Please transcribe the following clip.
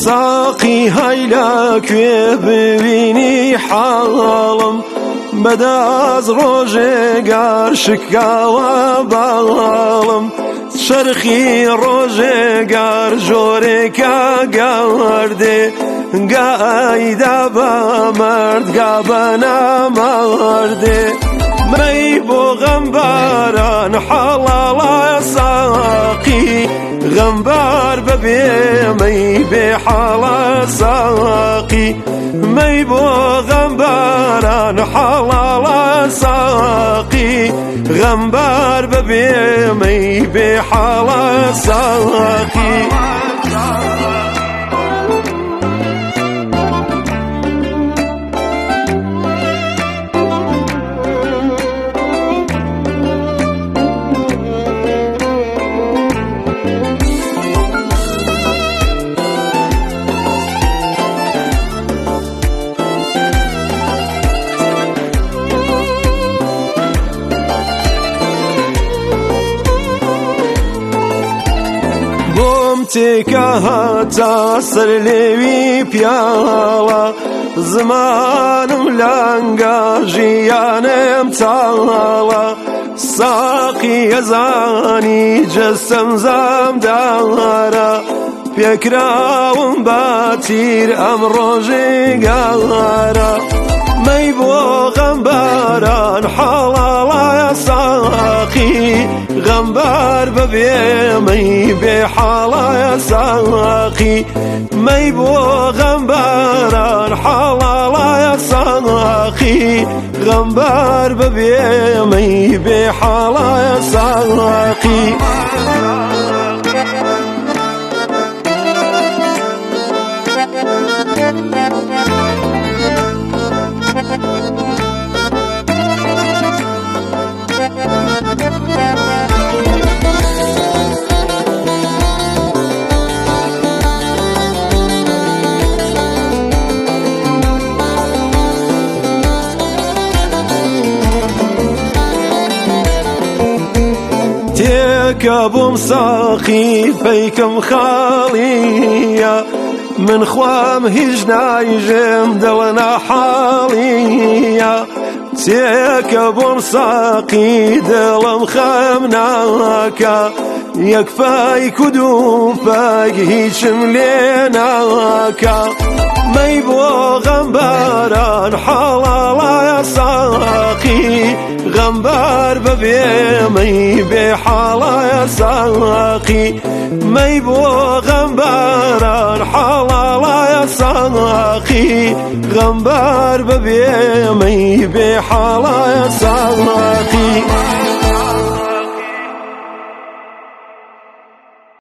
ساقی هەی لە کوێ ببینی حاڵم بەداز ڕۆژێگار شکاوە باڵم چەرخی ڕۆژێگار ژۆرێکە گاردێ گایدا بە مەرد گا بە نامەردێ مەی بۆ غەمباران حەڵاڵە ساقی غەمبار بەبێ مەی بێ حاڵە ساقی مەی بۆ غەمباران حەڵاڵە ساقی غەمبار بەبێ مەی بێ حاڵە ساقی. بۆم تێکە هاتا سەر لێوی پیاڵە زمانم لەنگە ژیانم تاڵە ساقی ئەزانی جەستەم زامدارە پێکراوم بە تیر ئەم ڕۆژێگارە مەی بۆ غەمباران حاڵاڵایە ساقی غەمبار بەبێ مەی بێ حاڵایە ساقی مەی بۆ غەمباران حاڵاڵایە ساقی غەمبار بەبێ مەی بێ حاڵایە ساقی. تێکە بۆم ساقی پەیکەم خاڵیە من خوام هیچ نایژێم دڵ ناحاڵیە تێکە بۆم ساقی دڵم خەم ناکە یەک پای کود و پاک هیچم لێ ناکە مەی بۆ غەمباران حاڵاڵایە ساقی غەمبار بەبێ مەی بێ حاڵایە ساقی مەی بۆ غەمباران حاڵاڵایە ساقی غەمبار بەبێ مەی بێ حاڵایە ساقی.